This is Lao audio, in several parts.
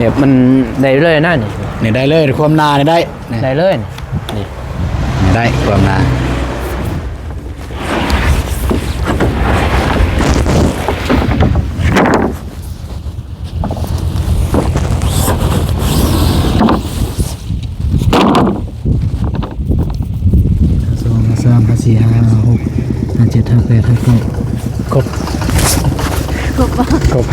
ແບບມັນໄດ້ເລີຍນະນີ້ ນີ້ໄດ້ເລີຍ ຄວາມໜານີ້ໄດ້ ນີ້ໄດ້ເລີຍ ນີ້ ນີ້ໄດ້ຄວາມໜາ ສອງ ຫ້າ ສາມ ຫ້າ ສີ່ ຫ້າ ຫ້າ ຫົກ ຫ້າ ເຈັດ ຫ້າ ແປດ ຫ້າ ເກົ້າ ຄົບ ຄົບບໍ່? ຄົບ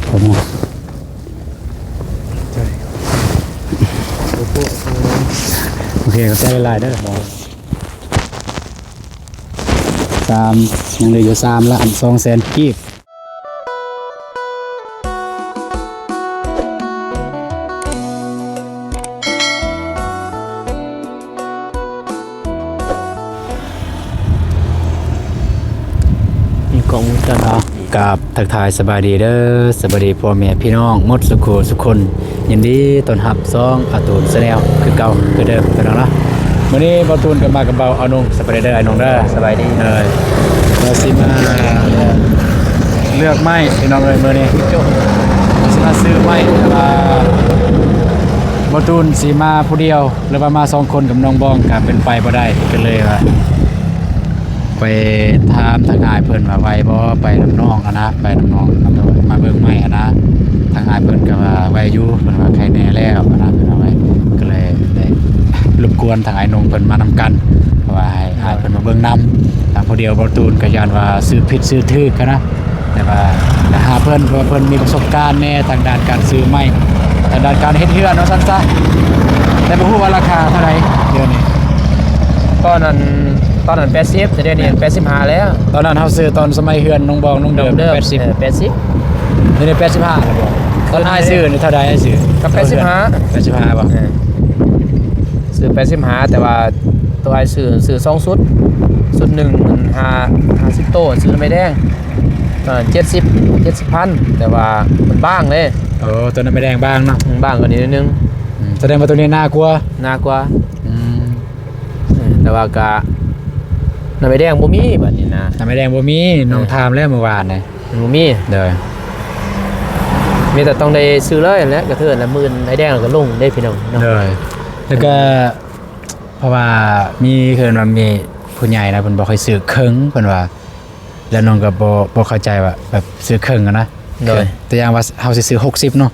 ຄົບ ໂອເຄ ຂອບໃຈຫຼາຍໆເດີ. ສາມ ຍັງເຫຼືອຢູ່ສາມລ້ານສອງແສນກີບ. ມີກ້ອງວົງຈອນປິດອີກ. ກາບທັກທາຍສະບາຍດີເດີ ສະບາຍດີພໍ່ແມ່ພີ່ນ້ອງໝົດສຸຂູສຸຄົນ. ຍິນດີຕ້ອນຮັບຊ່ອງອາຕູນແຊນແນວຄືເກົ່າຄືເດີມພີ່ນ້ອງເນາະ. ມື້ນີ້ບ່າວຕູນກໍມາກັບບ່າວອານົງ ສະບາຍດີເດີອານົງເດີ. ສະບາຍດີ. ເອີ ວ່າຊິມາເລືອກໄມ້ພີ່ນ້ອງເອີຍ ມື້ນີ້ຊິມາຊື້ໄມ້ ແຕ່ວ່າບ່າວຕູນຊິມາຜູ້ດຽວ ຫຼືວ່າມາສອງຄົນກັບນ້ອງບອງກໍເປັນໄປບໍ່ໄດ້ ກໍເລີຍວ່າ ໄປຖາມທາງອ້າຍເພິ່ນວ່າໄຫວບໍ່ ໄປນຳນ້ອງຫັ້ນນະ ໄປນຳນ້ອງ ມາເບິ່ງໄມ້ຫັ້ນນະ. ທາງອ້າຍເພິ່ນກໍວ່າໄຫວຢູ່ ເພິ່ນວ່າໄຄແນ່ແລ້ວຫັ້ນນະ ເພິ່ນວ່າໄຫວ ກໍເລີຍໄດ້ລົບກວນທາງອ້າຍນົງເພິ່ນມານຳກັນ ເພາະວ່າໃຫ້ອ້າຍເພິ່ນມາເບິ່ງນຳ. ທາງຜູ້ດຽວບ່າວຕູນກໍຢ້ານວ່າຊື້ຜິດຊື້ຖືກຫັ້ນນະ ແຕ່ວ່າໄປຫາເພິ່ນ ເພາະວ່າເພິ່ນມີປະສົບການແນ່ທາງດ້ານການຊື້ໄມ້ ທາງດ້ານການເຮັດເຮືອນວ່າຊັ້ນຊະ. ແຕ່ບໍ່ຮູ້ວ່າລາຄາເທົ່າໃດດຽວນີ້. ຕອນນັ້ນ ຕອນນັ້ນແປດສິບ ແຕ່ດຽວນີ້ແປດສິບຫ້າແລ້ວ. ຕອນນັ້ນເຮົາຊື້ຕອນສະໄໝເຮືອນນ້ອງບອງນ້ອງເດີມ ເດີມ ແປດສິບ ເອີ ແປດສິບ ດຽວນີ້ແປດສິບຫ້າແລ້ວບໍ່? ຕອນອ້າຍຊື້ນີ້ເທົ່າໃດອ້າຍຊື້? ກໍແປດສິບຫ້າ ແປດສິບຫ້າບໍ່? ເອີ ຊື້ແປດສິບຫ້າ ແຕ່ວ່າໂຕອ້າຍຊື້ ຊື້ສອງຊຸດ ຊຸດໜຶ່ງມັນຫ້າ ຫ້າສິບໂຕ ຊື້ນຳໄມ້ແດງ ຕອນນັ້ນເຈັດສິບ ເຈັດສິບພັນ ແຕ່ວ່າມັນບາງເດ້. ໂອ້ ໂຕນັ້ນໄມ້ແດງບາງເນາະ. ອືມ ບາງກວ່ານີ້ໜ້ອຍໜຶ່ງ. ອືມ ສະແດງວ່າໂຕນີ້ໜາກວ່າ. ໜາກວ່າ. ອືມ ເອີ ແຕ່ວ່າກະ ນ້ຳໄມ້ແດງບໍ່ມີບາດນີ້ນະ ນ້ຳໄມ້ແດງບໍ່ມີ. ເອີ ນ້ອງຖາມແລ້ວມື້ວານນີ້ ມັນບໍ່ມີ. ໂດຍ ມີແຕ່ຕ້ອງໄດ້ຊື້ເລີຍແຫຼະ ກະເທີນລະໝື່ນ ໄມ້ແດງລະກະລົງເດ້ພີ່ນ້ອງເນາະ. ໂດຍ ແລ້ວກະ ເອີ ເພາະວ່າມີ ເອີ້ນວ່າມີຜູ້ໃຫຍ່ນະ ເພິ່ນບອກໃຫ້ຊື້ເຄິ່ງ ເພິ່ນວ່າ ແລ້ວນ້ອງກໍບໍ່ ບໍ່ເຂົ້າໃຈວ່າແບບຊື້ເຄິ່ງຫັ້ນນະ. ໂດຍ ຄືຕົວຢ່າງວ່າເຮົາຊິຊື້ຫົກສິບເນາະ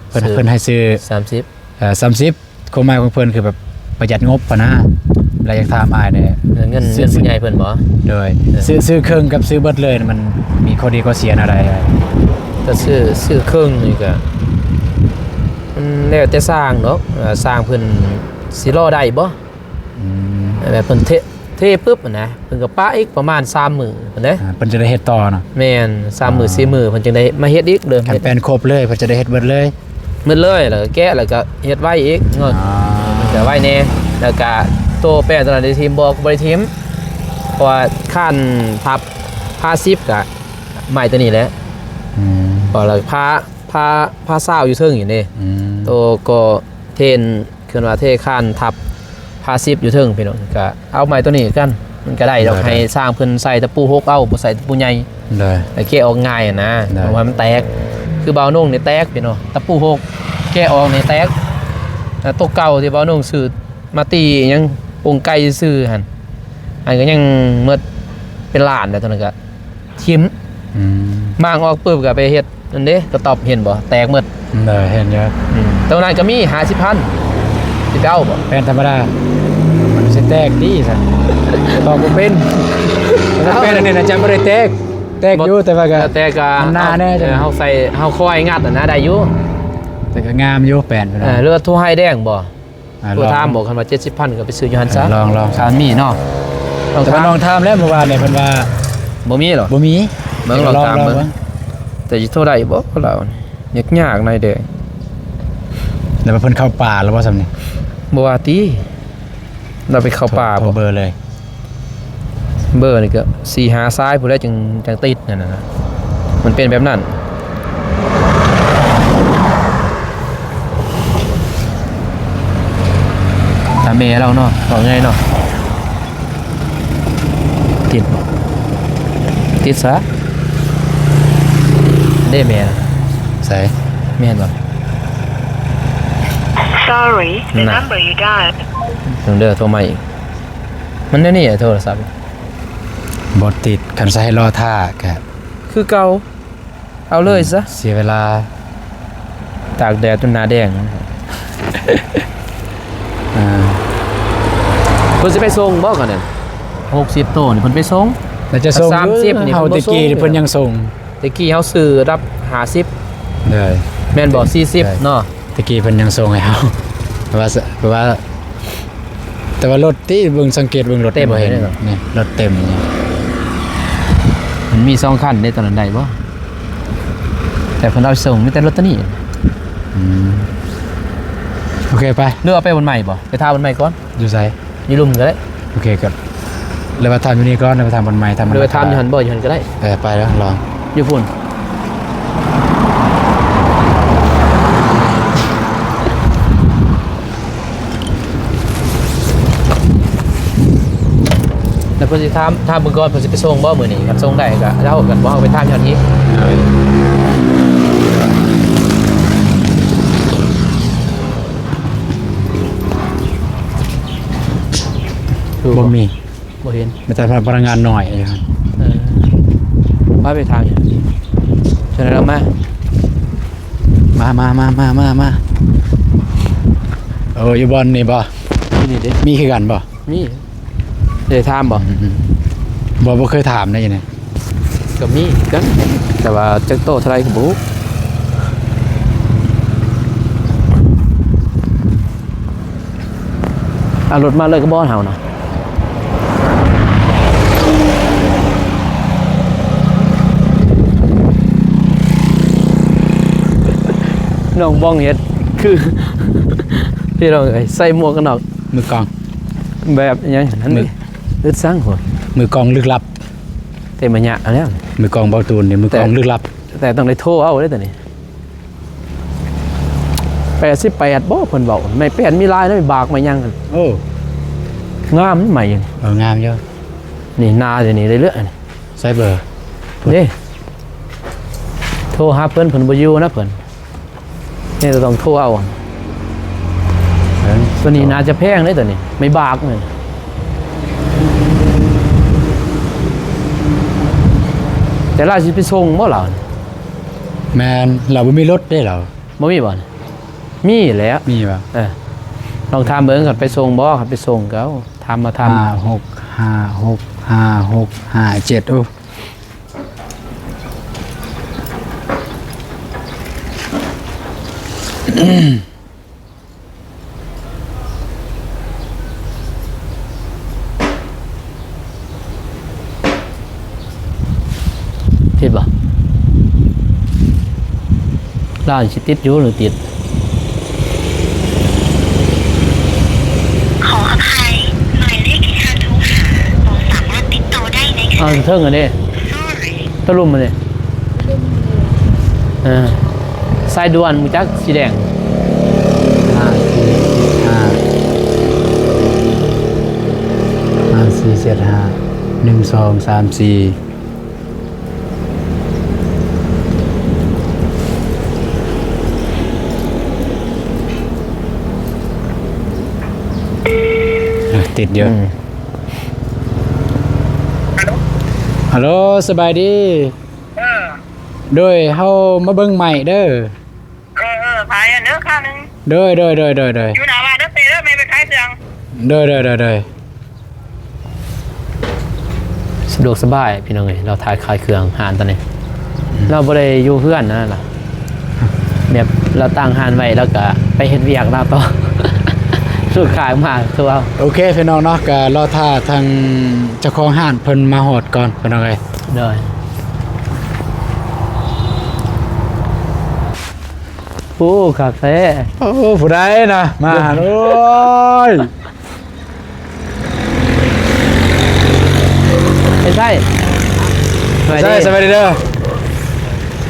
ເພິ່ນ ຊື້ ເພິ່ນໃຫ້ຊື້ສາມສິບ ເອີ ສາມສິບ ຄວາມໝາຍຂອງເພິ່ນຄືແບບປະຢັດງົບຫັ້ນນະ. ແລ້ວຢາກຖາມອ້າຍແດ່ ເງິນ ເງິນຜູ້ໃຫຍ່ເພິ່ນບໍ? ໂດຍ ເອີ ຊື້ ຊື້ເຄິ່ງກັບຊື້ເບິດເລີຍ ມັນມີຂໍ້ດີຂໍ້ເສຍແນວໃດ? ກໍຊື້ ຊື້ເຄິ່ງນີ້ກໍ ມັນແລ້ວແຕ່ຊ່າງດອກ ວ່າຊ່າງເພິ່ນຊິລໍໄດ້ບໍ່. ອືມ ແບບເພິ່ນເທ ເທປຶບຫັ້ນນະ ເພິ່ນກໍປະອີກປະມານສາມມື້ພຸ້ນເດ້. ອ່າ ເພິ່ນຈະໄດ້ເຮັດຕໍ່ເນາະ. ແມ່ນ ສາມມື້ ອ່າ ສີ່ມື້ ເພິ່ນຈຶ່ງໄດ້ມາເຮັດອີກເດີມ. ຄັນແມ່ນຄົບເລີຍ ເພິ່ນຈະໄດ້ເຮັດເບິດເລີຍ. ໝົດເລີຍ ແລ້ວກໍແກະ ແລ້ວກໍເຮັດໄວ້ອີກເນາະ. ອ່າ ມັນກໍໄວແດ່. ແລ້ວກໍໂຕແປ້ນຕົວນັ້ນໄດ້ຖິ້ມບໍ່? ກໍບໍ່ໄດ້ຖິ້ມ ເພາະວ່າຄານທັບພາສິບກໍໄມ້ຕົວນີ້ແຫຼະ. ອືມ ເພາະວ່າພາ ພາ ພາຊາວຢູ່ເທິງນີ້ເດ້. ອືມ ໂຕກໍເທນ ເອີ້ນວ່າເທຄານທັບພາສິບຢູ່ເທິງພີ່ນ້ອງ. ກະເອົາໄມ້ຕົວນີ້ຄືກັນ ມັນກະໄດ້ດອກ. ໄດ້ ໃຫ້ຊ່າງເພິ່ນໃສ່ຕະປູຫົກເອົາ ບໍ່ໃສ່ຕະປູໃຫຍ່. ໄດ້ ແລ້ວແກະອອກງ່າຍຫັ້ນນະ. ໄດ້ ເພາະວ່າມັນແຕກ ຄືບ່າວນົງນີ້ແຕກພີ່ນ້ອງ ຕະປູຫົກ ແກະອອກນີ້ແຕກ. ແລ້ວໂຕເກົ່າທີ່ບ່າວນົງຊື້ມາຕີຫຍັງປົງໄກ່ຊື່ຫັ້ນ ອັນກໍຍັງໝົດເປັນລ້ານແລ້ວ ຕົວນັ້ນກະ ຖິ້ມ. ອືມ ມ້າງອອກປຶບກໍໄປເຮັດນັ້ນເດ້ ກະຕ໊ອບ ເຫັນບໍ່? ແຕກໝົດ. ເອີ ເຫັນຢູ່. ອືມ ໂຕນັ້ນກໍມີຫ້າສິບພັນ ຊິໄປເອົາບໍ່? ແປ້ນທຳມະດາ ມັນຊິແຕກຕິຊະ ຕອບບໍ່ເປັນ. ເອົາ ແປ້ນອັນນີ້ນະຈະບໍ່ໄດ້ແຕກ ແຕກຢູ່ ແຕ່ວ່າກໍ ແຕ່ກໍ ມັນໜາແດ່. ເອີ ເຮົາໃສ່ ເຮົາຄອຍງັດຫັ້ນນະ ໄດ້ຢູ່ ແຕ່ກໍງາມຢູ່ແປ້ນ. ເອີ ຫຼືວ່າໂທໃຫ້ແດງບໍ່? ອ່າ ໂທຖາມບໍ່? ຄັນວ່າເຈັດສິບພັນກໍໄປຊື້ຢູ່ຫັ້ນຊະ. ລອງ ລອງ ຖ້າມັນມີເນາະ. ລອງຖາມ ແຕ່ວ່ານ້ອງຖາມແລ້ວເມື່ອວານນີ້ ເພິ່ນວ່າບໍ່ມີເນາະ. ບໍ່ມີ ເບິ່ງ ລອງ ລອງຖາມເບິ່ງ. ແຕ່ຊິໂທໄດ້ບໍ່ລາວ ຍາກໆໜ້ອຍເດ້. ແລ້ວວ່າເພິ່ນເຂົ້າປ່າແລ້ວບໍ່ຊ່ຳນີ້? ບໍ່ວ່າຕິ ລາວໄປເຂົ້າປ່າ. ໂທ ບໍ່ ໂທເບີເລີຍ. ເບີນີ້ກໍສີ່ຫ້າສາຍພຸ້ນແຫຼະ ຈຶ່ງ ຈັ່ງຕິດນັ້ນນະ ມັນເປັນແບບນັ້ນ. ຖາມແມ່ລາວເນາະ ເວົ້າງ່າຍເນາະ. ຕິດບໍ່? ຕິດສາ ເດ້ແມ່ນ ໃສ ແມ່ນບໍ່? Sorry, the ນັ້ນ number you dialed ເບິ່ງເດີ ໂທມາອີກ. ມັນແນວນີ້ ໂທລະສັບ ບໍ່ຕິດ. ຄັນໃຊ້ລໍຖ້າກະຄືເກົ່າ. ເອົາເລີຍຊະ ເສຍເວລາຕາກແດດຈົນໜ້າແດງ. ອ່າ ເພິ່ນຊິໄປສົ່ງບໍ່? ຄັນນັ້ນ ຫົກສິບໂຕນີ້ເພິ່ນໄປສົ່ງ ແລ້ວຈະສົ່ງ ສາມສິບນີ້ ເຮົາ ເພິ່ນບໍ່ສົ່ງ ແຕ່ກີ້ເພິ່ນຍັງສົ່ງ. ແຕ່ກີ້ເຮົາຊື້ລະດັບຫ້າສິບ ເດີ ແມ່ນບໍ່? ສີ່ສິບເນາະ ແຕ່ກີ້ເພິ່ນຍັງສົ່ງໃຫ້ເຮົາ ແຕ່ວ່າ ແຕ່ວ່າ ແຕ່ວ່າລົດຕິ ເບິ່ງ ສັງເກດເບິ່ງລົດ ເຕັມ ບໍ່ເຫັນ ເດ້ເນາະ ນີ້ລົດເຕັມນີ້. ມັນມີສອງຄັນເດ້ ຕອນນັ້ນໄດ້ບໍ່? ແຕ່ເພິ່ນເອົາໄປສົ່ງມີແຕ່ລົດໂຕນີ້. ອືມ ໂອເຄ ໄປ ຫຼືເອົາໄປບ່ອນໃໝ່ບໍ່? ໄປຖ້າບ່ອນໃໝ່ກ່ອນ. ຢູ່ໃສ? ຢູ່ລຸ່ມກໍໄດ້. ໂອເຄ ກໍເລີຍວ່າຖາມຢູ່ນີ້ກ່ອນ ເລີຍວ່າຖາມບ່ອນໃໝ່ ຖາມ ຫຼືວ່າຖາມຢູ່ຫັ້ນບໍ່? ຢູ່ຫັ້ນກໍໄດ້. ເອີ ໄປລອງ ຢູ່ພຸ້ນ. ແລ້ວເພິ່ນຊິຖາມ ຖາມເບິ່ງກ່ອນ ເພິ່ນຊິໄປສົ່ງບໍ່ມື້ນີ້? ຄັນສົ່ງໄດ້ກໍເອົາ ຄັນບໍ່ເອົາ ໄປຖາມຢູ່ຫັ້ນອີກ. ບໍ່ມີ ບໍ່ເຫັນ ມີແຕ່ພະນັກງານໜ້ອຍ. ເອີ ພາໄປຖາມຢູ່ ເຈົ້ານາຍລາວມາ ມາ ມາ ມາ ມາ ມາ. ໂອ້ ຢູ່ບ່ອນນີ້ບໍ່? ນີ້ເດ້ ມີຄືກັນບໍ່? ມີ ໄດ້ຖາມບໍ່? ອືມ ບໍ່ ບໍ່ເຄີຍຖາມໄດ້ຢູ່ນີ້. ກໍມີຄືກັນ ແຕ່ວ່າຈັກໂຕເທົ່າໃດກໍບໍ່ຮູ້. ເອົາລົດມາເລີຍກໍບໍ່ເຮົານະ. ນ້ອງບອງເຮັດຄື ພີ່ນ້ອງເອີຍ ໃສ່ໝວກກັນນັອກ ມືກອງ ແບບຫຍັງຫັ້ນ ມື ນີ້ ອຶດສັງໂຫ ມືກອງລຶກລັບ ເຕັມໄລຍະແລ້ວ ມືກອງເບົາຕູນນີ້ ມືກອງ ແຕ່ ລຶກລັບ ແຕ່ຕ້ອງໄດ້ໂທເອົາເດ້ຕອນນີ້. ແປດສິບແປດບໍ່ ເພິ່ນເວົ້າ ໄມ້ແປ້ນມີຫຼາຍນະ ໄມ້ບາກໄມ້ຫຍັງ. ໂອ້ ງາມໄມ້ ເອີ ງາມຢູ່ ນີ້ນາຢູ່ນີ້ເລື້ອຍໆ. ໃສ່ເບີ ເດ້ ໂທຫາເພິ່ນ ເພິ່ນບໍ່ຢູ່ນະເພິ່ນ ນີ້ຕ້ອງໂທເອົາ. ເອີ ຕົວນີ້ໜ້າຈະແພງເດ້ ຕົວນີ້ໄມ້ບາກນີ້ ແຕ່ລາວຊິໄປສົ່ງບໍ່ລາວ? ແມ່ນ ລາວບໍ່ມີລົດເດ້ລາວ. ບໍ່ມີບໍ່? ມີແຫຼະ ມີບໍ່? ເອີ ລອງຖາມເບິ່ງ ຄັນໄປສົ່ງບໍ່? ຄັນໄປສົ່ງກໍເອົາ ຖາມມາ ຖາມ ຫ້າຫົກ ຫ້າຫົກ ຫ້າຫົກ ຫ້າເຈັດ. ໂອ້ ຕິດບໍ່? ລາວຊິຕິດຢູ່ຫຼືຕິດ? ຂໍອະໄພ ໝາຍເລກທີ່ທ່ານໂທຫາບໍ່ສາມາດຕິດຕໍ່ໄດ້ໃນຂະນະ ເອົາເທິງອັນນີ້ Sorry ຕະລຸມອັນນີ້ ເອີ ສາຍດ່ວນ ຮູ້ຈັກ ສີແດງ ຫ້າສີ່ເຈັດຫ້າ ຫ້າສີ່ເຈັດຫ້າ ໜຶ່ງສອງສາມສີ່. ອ່ະ ຕິດຢູ່ ອືມ ຮັລໂຫຼ ສະບາຍດີ ເອີ ໂດຍ ເຮົາມາເບິ່ງໄມ້ເດີ. ເອີ ເອີ ຂາຍອັນເດີ ຂ້າງໜຶ່ງ ໂດຍ ໂດຍ ຢູ່ໜ້າບ້ານເດີ ເປ້ເດີ ແມ່ໄປຂາຍເຄື່ອງ ໂດຍ ໂດຍ ໂດຍ ໂດຍ. ສະດວກສະບາຍພີ່ນ້ອງເອີຍ ລາວຖ່າຍຂາຍເຄື່ອງຮ້ານຕອນນີ້ ອືມ ລາວບໍ່ໄດ້ຢູ່ເຮືອນນັ້ນນະ ແບບລາວຕັ້ງຮ້ານໄວ້ ລາວກະໄປເຮັດວຽກລາວຕໍ່ ລູກຄ້າມາໂທເອົາ. ໂອເຄພີ່ນ້ອງເນາະ ກະລໍຖ້າທາງເຈົ້າຂອງຮ້ານເພິ່ນມາຮອດກ່ອນພີ່ນ້ອງເອີຍ ໂດຍ. ໂອ້ ຄັກແທ້ ໂອ້ ຜູ້ໃດນະ ມາ ໂອ້ຍ ໄປໃສ? ໄປໃສ? ສະບາຍດີເດີ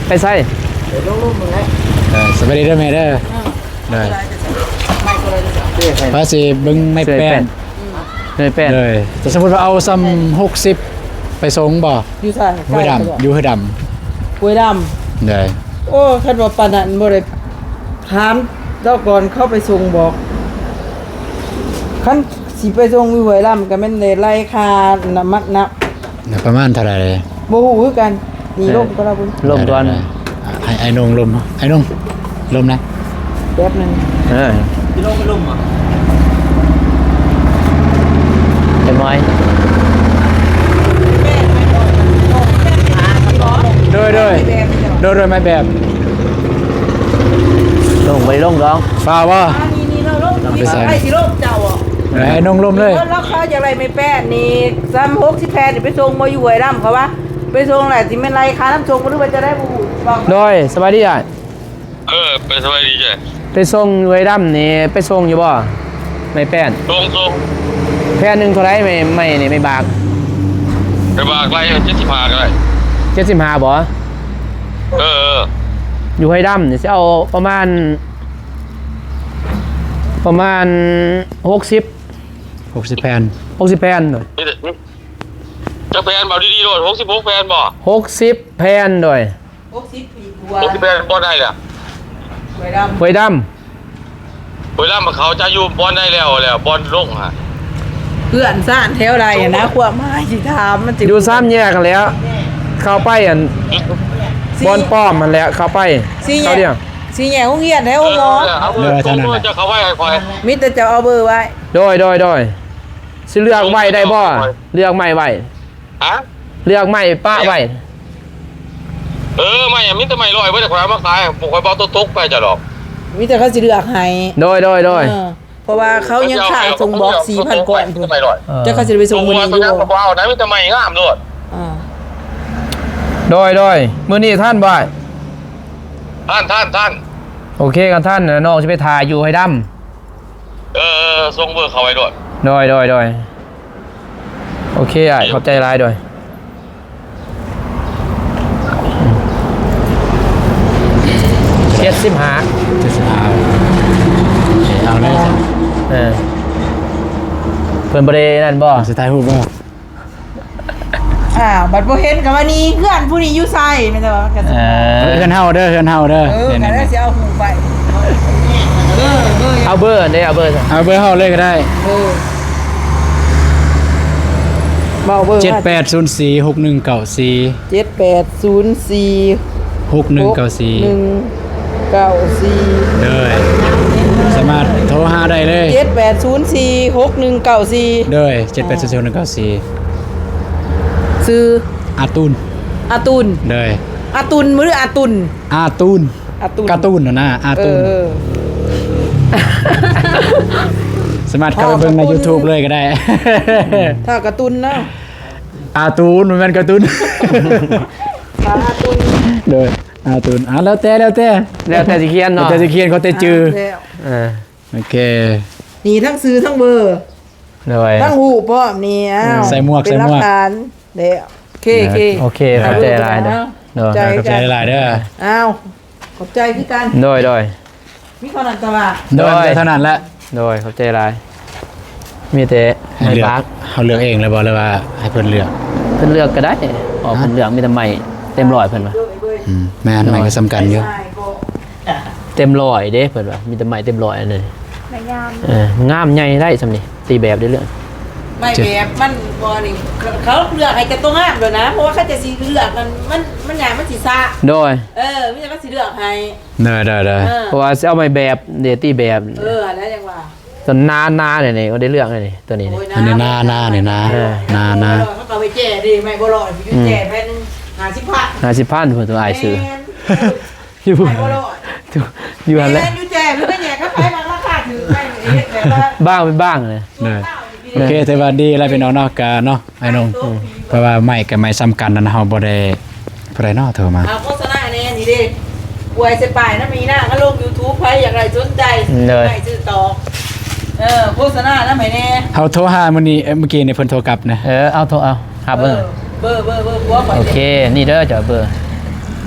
ໄປໃສ? ເອີ ສະບາຍດີເດີແມ່ເດີ ເອີ ໂດຍ ວ່າຊິເບິ່ງໄມ້ແປ້ນ ໄມ້ແປ້ນ ໂດຍ ແຕ່ສົມມຸດວ່າເອົາຊ່ຳຫົກສິບ ໄປສົ່ງບໍ່? ຢູ່ໃສ? ຫ້ວຍດຳ ໃກ້ບໍ່? ຢູ່ຫ້ວຍດຳ. ຫ້ວຍດຳ. ໂດຍ. ໂອ້ ຄັນວ່າປານນັ້ນບໍ່ໄດ້ຖາມລາວກ່ອນ ເຂົາໄປສົ່ງບໍ່? ຄັນຊິໄປສົ່ງຢູ່ຫ້ວຍດຳ ກໍແມ່ນໄດ້ໄລ່ຄ່ານ້ຳມັນນຳ. ປະມານເທົ່າໃດ? ບໍ່ຮູ້ຄືກັນ. ນີ້ ເອີ ລົມກ່ອນລະເບິ່ງ. ລົມກ່ອນ. ໄດ້ໆ ໃຫ້ ໃຫ້ນ້ອງລົມ. ໃຫ້ນ້ອງລົມນະ. ແປັບໜຶ່ງ. ເອີ ຊິລົງໄປລົມບໍ່? ເປັນໄວ. ໂດຍ ໂດຍ ໂດຍ ໂດຍ ໄມ້ແບບ. ລົງ ບໍ່ໄດ້ລົງດອກ. ຟ້າວບໍ່? ໄປໃສ? ໃຫ້ນ້ອງລົມເລີຍ. ລາຄາຢາກໄດ້ໄມ້ແປ້ນນີ້ ສາມ ຫົກສິບແຜ່ນນີ້ ໄປສົ່ງບໍ່ຢູ່ຫ້ວຍດຳ ເຂົາວ່າ ໄປສົ່ງແຫຼະ ຊິແມ່ນໄລ່ຄ່ານຳສົ່ງບໍ່ ຫຼືວ່າຈະໄດ້ບໍ່ຮູ້. ໂດຍ ສະບາຍດີອ້າຍ. ເອີ ໄປ ສະບາຍດີຈ້ະ. ໄປສົ່ງຢູ່ຫ້ວຍດຳນີ້ ໄປສົ່ງຢູ່ບໍ່? ໄມ້ແປ້ນ ສົ່ງ ສົ່ງ. ແຜ່ນໜຶ່ງເທົ່າໃດ? ໄມ້ ໄມ້ນີ້ ໄມ້ບາກ. ໄມ້ບາກໄລ່ເຈັດສິບຫ້າກໍໄດ້. ເຈັດສິບຫ້າບໍ່? ເອີ ເອີ. ຢູ່ຫ້ວຍດຳນີ້ຊິເອົາປະມານ ປະມານຫົກສິບ. ຫົກສິບແຜ່ນ. ຫົກສິບແຜ່ນ. ໂດຍ. ຈັກແຜ່ນ? ເວົ້າດີໆໂລດ. ຫົກສິບຫົກແຜ່ນບໍ່? ຫົກສິບແຜ່ນ. ໂດຍ. ຫົກສິບປີກວ່າ ຫົກສິບແປດ ບ່ອນໃດແລ້ວ? ຫ້ວຍດຳ. ຫ້ວຍດຳ. ຫ້ວຍດຳ ເຂົາຈະຢູ່ບ່ອນໃດແລ້ວ ແລ້ວບ່ອນລົງຫັ້ນ? ເພື່ອນຊານແຖວໃດຫັ້ນນະ ຄວາມໝາຍຊິຖາມມັນຊິ ຢູ່ສາມແຍກຫັ້ນແຫຼະ ເຂົ້າໄປອັນ ຢູ່ ບ່ອນປ້ອມຫັ້ນແຫຼະ ເຂົ້າໄປ ສີ່ແຍກ ເຂົ້າດຽວ ສີ່ແຍກໂຮງຮຽນແຖວໂຮງໝໍ. ເອີ ເອີ ເອີ ເຈົ້າເຂົ້າໄວ້ໃຫ້ຂ້ອຍ. ມີແຕ່ເຈົ້າເອົາເບີໄວ້. ໂດຍ ໂດຍ ໂດຍ. ຊິເລືອກໄມ້ໄດ້ບໍ່? ເລືອກໄມ້ໄວ້. ຮະ? ເລືອກໄມ້ປະໄວ້. ເອີ ໄມ້ ມີແຕ່ໄມ້ລອຍເບິດ ຂ້ອຍເອົາມາຂາຍ ບໍ່ ຂ້ອຍບໍ່ເອົາຕົກໆໄປເຈົ້າດອກ. ມີແຕ່ເຂົາຊິເລືອກໃຫ້. ໂດຍ ໂດຍ ໂດຍ. ເອີ ເພາະວ່າເຂົາຍັງຄ້າງສົ່ງບອກສີ່ພັນກ້ອນພຸ້ນ. ເຈົ້າ ເຂົາຊິໄດ້ໄປສົ່ງມື້ນີ້ຢູ່ບໍ່? ບໍ່ເອົານະ ມີແຕ່ໄມ້ງາມໂລດ. ອ່າ ໂດຍ ໂດຍ. ມື້ນີ້ທັນບໍ່? ທັນ ທັນ ທັນ. ໂອເຄ ຄັນທັນ ນ້ອງຊິໄປຖ້າຢູ່ໄຮ່ດຳ. ເອີ ເອີ ສົ່ງເບີເຂົ້າໄວ້ໂລດ. ໂດຍ ໂດຍ ໂດຍ. ໂອເຄອ້າຍ ຂອບໃຈຫຼາຍ. ໂດຍ. ເຈັດສິບຫ້າ ເຈັດສິບຫ້າ. ເອົາເລີຍ. ເອີ ເພິ່ນບໍ່ໄດ້ນັ້ນບໍ່? ຊິຖ່າຍຮູບບໍ່? ອ້າວ ບັດບໍ່ເຫັນກໍວ່ານີ້ ເຮືອນຜູ້ນີ້ຢູ່ໃສ? ແມ່ນແຕ່ວ່າກໍ ເອີ ເຮືອນເຮົາເດີ ເຮືອນເຮົາເດີ. ເອີ ກໍໄດ້ຊິເອົາຮູບໄປ. ເອີ ເອີ ເອົາເບີເດ້ ເອົາເບີ ເອົາເບີເຮົາເລີຍກໍໄດ້. ເອີ ເວົ້າເບີ ເຈັດແປດສູນສີ່ ຫົກໜຶ່ງເກົ້າສີ່. ເຈັດແປດສູນສີ່ ຫົກໜຶ່ງເກົ້າສີ່ ຫົກໜຶ່ງເກົ້າສີ່. ໂດຍ ສາມາດໂທຫາໄດ້ເລີຍ. ເຈັດແປດສູນສີ່ ຫົກໜຶ່ງເກົ້າສີ່. ໂດຍ ເຈັດແປດສູນສີ່ ຫົກໜຶ່ງເກົ້າສີ່. ຊື່ ອາຕູນ. ອາຕູນ. ໂດຍ. ອາຕຸນ ຫຼື ອາຕຸນ? ອາຕູນ. ອາຕຸນ. ກາຕູນຫັ້ນນະ ອາຕູນ. ເອີ ເອີ ສາມາດເຂົ້າໄປເບິ່ງໃນຢູທູບເລີຍກໍໄດ້. ຖ້າກາຕູນເນາະ. ອາຕູນ ບໍ່ແມ່ນກາຕູນ. ອາຕູນ. ໂດຍ ອາຕູນ. ອ່າ ແລ້ວແຕ່ ແລ້ວແຕ່ ແລ້ວແຕ່ຊິຂຽນເນາະ ແລ້ວແຕ່ຊິຂຽນ ເຂົາແຕ່ຈື່. ອ່າ ໂອເຄ ນີ້ທັງຊື່ທັງເບີ. ໂດຍ ທັງຮູບພ້ອມນີ້. ອ້າວ ໃສ່ໝວກ ເປັນຫຼັກຖານແລ້ວ. ໂອເຄ ໂອເຄ ໂອເຄ ຂອບໃຈຫຼາຍເດີ. ໂດຍ ຂອບໃຈຫຼາຍເດີ. ອ້າວ ຂອບໃຈຄືກັນ. ໂດຍ ໂດຍ. ມີເທົ່ານັ້ນຕະວ່າ. ໂດຍ ເທົ່ານັ້ນແຫຼະ. ໂດຍ ຂອບໃຈຫຼາຍ. ມີແຕ່ໄມ້ບາກ. ເຮົາເລືອກເອງເລີຍບໍ່ ຫຼືວ່າໃຫ້ເພິ່ນເລືອກ? ເພິ່ນເລືອກກໍໄດ້. ເພາະເພິ່ນເລືອກມີແຕ່ໄມ້ເຕັມຮ້ອຍເພິ່ນວ່າ. ອືມ ແມ່ນ ໄມ້ກໍສຳຄັນຢູ່. ເຕັມຮ້ອຍເດ້ ເພິ່ນວ່າ ມີແຕ່ໄມ້ເຕັມຮ້ອຍອັນນີ້. ໄມ້ງາມ. ເອີ ງາມໃຫຍ່ໄດ້ຊ່ຳນີ້ ຕີແບບໄດ້ເລື່ອງ. ໄມ້ແບບມັນບໍ່ນີ້ ເຂົາເລືອກໃຫ້ແຕ່ຕົວງາມໂລດນະ ເພາະວ່າເຂົາເຈົ້າຊິເລືອກ ມັນ ມັນ ມັນຫຍັງ ມັນຊິຊະ. ໂດຍ. ເອີ ມີແຕ່ເຂົາຊິເລືອກໃຫ້. ໂດຍ ໂດຍ ໂດຍ. ເອີ ເພາະວ່າຊິເອົາໄມ້ແບບເດ ຕີແບບ. ເອີ ຫັ້ນແຫຼະ ຈັ່ງວ່າ ຕົວໜາໆນີ້ ນີ້ ໂອ້ ໄດ້ເລື່ອງແລ້ວນີ້ ຕົວນີ້. ໂອ້ຍ ອັນນີ້ໜາ ໜາ ໜາ ນີ້ໜາ ເອີ ໜາ ໜາ ເຂົາກໍໄປແຈກເດ້ ໄມ້ບໍ່ລອຍຢູ່ແຈກໄປໜຶ່ງ ຫ້າສິບພັນ ຫ້າສິບພັນພຸ້ນ ອ້າຍຊື້. ແມ່ນ ຢູ່ ໄມ້ບໍ່ລອຍ ຢູ່ຫັ້ນແຫຼະ. ແມ່ນ ຢູ່ແຈກ ຫຼືໄປແຍກກັບໃຜ ມັກລາຄາຖືກ ໄມ້ເຮັດແບບວ່າ ບ້າງເປັນບ້າງເລີຍ. ໂອເຄ ຖືວ່າດີແລ້ວພີ່ນ້ອງເນາະ ກະເນາະ ອ້າຍໜຸ່ມ ເພາະວ່າໄມ້ກັບໄມ້ສ່ຳກັນນັ້ນ ເຮົາບໍ່ໄດ້ ຜູ້ໃດເນາະໂທມາ? ເອົາໂຄສະນາແດ່ນີ້ເດ້ ອວຍໃສ່ປ້າຍນຳນີ້ນະ ມາລົງຢູທູບ ໃຜຢາກໄດ້ສົນໃຈ ໄດ້ຊື້ຕໍ່. ເອີ ໂຄສະນານຳໃຫ້ແດ່. ເຮົາໂທຫາມື້ນີ້ ເອີ ມື້ກີ້ນີ້ເພິ່ນໂທກັບນະ. ເອີ ເອົາໂທ ເອົາ ຮັບເບີ ເບີ ເບີ ເບີ ຜົວຂ້ອຍ. ໂອເຄ ນີ້ເດີ ເຈົ້າເບີ.